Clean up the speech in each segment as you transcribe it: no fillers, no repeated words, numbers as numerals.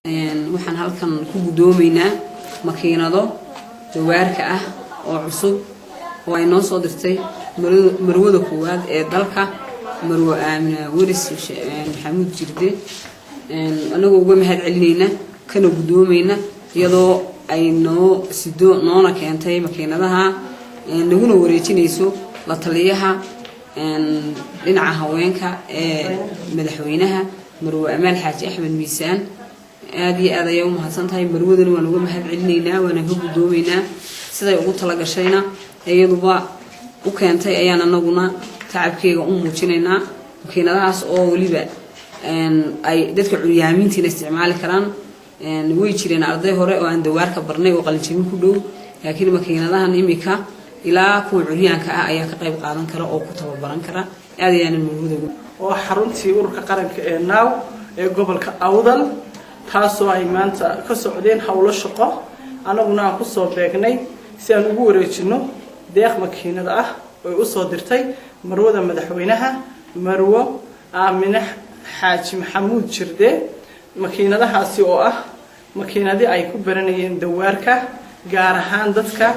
Waxaan halkan ku guddoomaynaa makiinado dawaarka ah oo cusub oo ay noo soo dirtay marwada koowaad ee dalka, Marwo Aamina Weris Maxamuud Jirde, anagoo uga mahad celinayna kana guddoomayna, iyadoo ay noo sido noona keentay makiinadaha, naguna wareejinayso la taliyaha dhinaca haweenka ee madaxweynaha, Marwo Amaal Xaaji Axmed Miisaan. Aada iyo aad ayay u mahadsan tahay marwadana, waan uga mahad celinaynaa, waana ka guddoomaynaa. Siday ugu talagashayna iyaduba u keentay ayaan anaguna tacabkeega u muujinaynaa. Makiinadahaas oo weliba ay dadka curyaamiintiina isticmaali karaan. Way jireen arday hore oo aan dawaarka barnay oo qalinjabin ku dhow, laakiin makiinadahan imika ilaa kuwa curyaanka ah ayaa ka qayb qaadan kara oo ku tababaran kara. Aad ayaanan marwada Oo xaruntii ururka qaranka ee NOW ee gobolka Awdal, taasoo ay maanta ka socdeen howlo shaqo, annaguna aan kusoo beegnay si aan ugu wareejino deeq makiinada ah oy usoo dirtay marwada madaxweynaha, Marwo Aamine Xaaji Maxamuud Jirde. Makiinadahaasi oo ah makiinadii ay ku baranayeen dawaarka, gaar ahaan dadka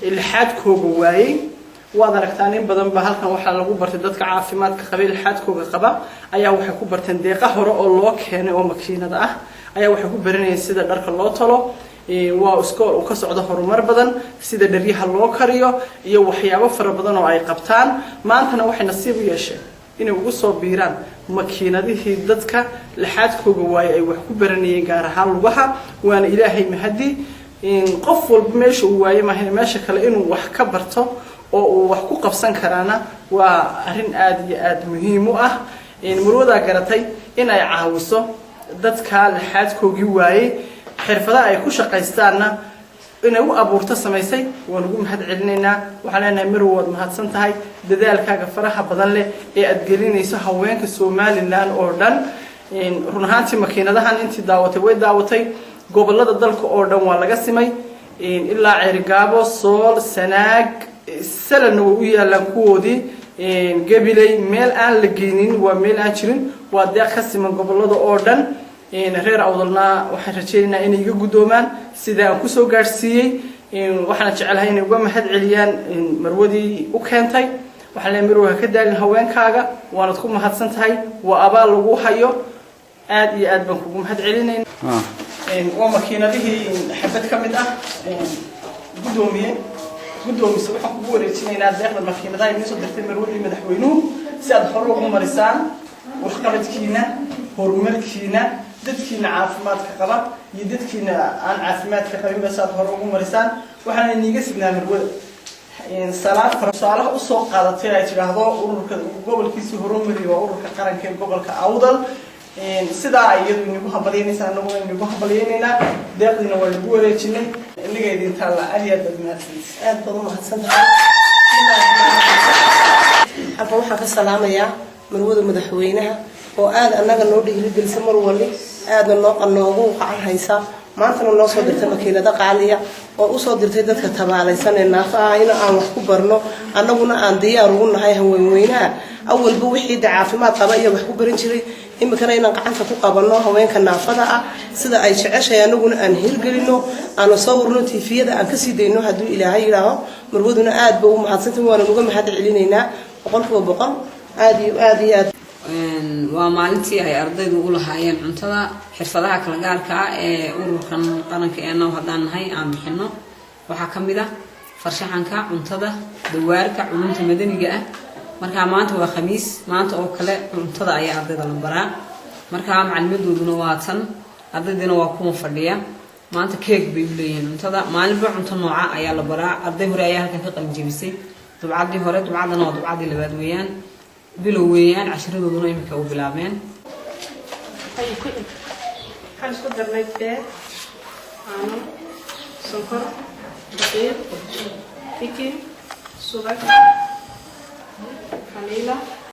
ilxaadkooga waayey. Waad aragtaan, in badan ba halkan waxaa lagu bartay dadka caafimaadka qaba, ilxaadkooga qaba ayaa waxay ku barteen deeqa hore oo loo keenay oo makiinada ah ayaa waxay ku baranayeen sida dharka loo tolo. Waa iskool uu ka socdo horumar badan, sida dharyaha loo kariyo iyo waxyaabo fara badan oo ay qabtaan. Maantana waxay nasiib u yeesheen inay ugu soo biiraan makiinadihii dadka laxaadkooga waaye ay wax ku baranayeen, gaar ahaan lugaha. Waana Ilaahay mahadi. Qof walba meesha uu waaye maahan meesha kale inuu wax ka barto oo uu wax ku qabsan karaana waa arrin aada iyo aada muhiim u ah. Marwadaa garatay in ay caawiso dadka laxaadkoogii waayey, xirfadaha ay ku shaqaystaanna inay u abuurto samaysay. Waan ugu mahad celinaynaa. Waxaan leenahay, Marwo, waad mahadsan tahay dadaalkaaga faraha badan leh ee aad gelinayso haweenka Somaliland oo dhan. Run ahaantii, makiinadahan intii daawatay way daawatay. Gobolada dalka oo dhan waa laga simay, ilaa Ceerigaabo, Sool, Sanaag, Salanna way u yaalaan kuwoodii, Gabiley. Meel aan la geynin waa meel aan jirin. Waa deeq ka siman gobolada oo dhan. Reer Awdalna waxaan rajaynaynaa inay iga guddoomaan sida aan kusoo gaadhsiiyey. Waxaana jecelahay inay uga mahad celiyaan marwadii u keentay. Waxaan leeyahay, Marwo, ha ka daalin haweenkaaga, waanad ku mahadsan tahay, waa abaal lagu hayo. Aad iyo aad baan kugu mahad celinayna. Waa makiinadihii xabad ka mid ah. Guddoomiye, guddoomise, waxaan kugu wareejinaynaa deeqda makiinadaha idiin soo dirtay marwadii madaxweynuhu, si aad hore ugu marisaan waxqabadkiina, horumarkiina, dadkiina caafimaadka qaba iyo dadkiina aan caafimaadka qabinba, si aad hore ugu marisaan. Waxaana iniiga signaa marwada salaad. Tusaalaha usoo qaadatay ay tidhaahdo ururka gobolkiisii horumariya waa ururka qaranka ee gobolka Awdal. Sidaa iyadu inagu hambalyaynaysa, anaguna inagu hambalyaynaynaa. Deeqdiina waa nagu wareejinay, inaga idin taalla. Aad iyo aad baad mahadsantahay. Aad baad u mahadsantahay. Halkan waxaan ka salaamayaa marwada madaxweynaha oo aada annaga noo dhiirigelisa mar wali, aadna noo noogu qacan haysa. Maantana noo soo dirtay makiinado qaaliya oo usoo dirtay dadka tabaalaysan ee naafa ah in aan wax ku barno. Annaguna aan diyaar ugu nahay haweenweynaha. Awalba wixii de caafimaad qaba iyo wax ku baran jiray, iminkana inaan gacanta ku qabanno haweenka naafada ah sida ay jeceshahay, anaguna aan hirgelino, aanu soo warno, TV-yada aan kasii dayno hadduu Ilaahay yidhaaho. Marwaduna aad ba u mahadsantay, waana uga mahad celinaynaa 100%, aad iyo aad iyo aad. Waa maalintii ay ardaydu u lahaayeen cuntada. Xirfadaha kala gaarka ah ee ururkan qaranka ee NOW haddaan nahay aan bixino waxaa ka mid ah farshaxanka, cuntada, dawaarka, culumta madaniga ah. Markaa maanta waa Khamiis, maanta oo kale cuntada ayaa ardayda la baraa. Markaa macalimadooduna waa tan, ardaydina waa kuwa fadhiya. Maanta keeg bay u leeyihiin cuntada. Maalinba cunto nooca ayaa la baraa. Arday hore ayaa halkan ka qalin jebisay dubcaddii hore, dubcaddana waa dubcaddii labaad weeyaan, bilow weeyaan, cashiradooduna iminka u bilaabeen. Waxaan isku darnay beed, caano, sonkor, daqiiq, baking, subag, vanilla.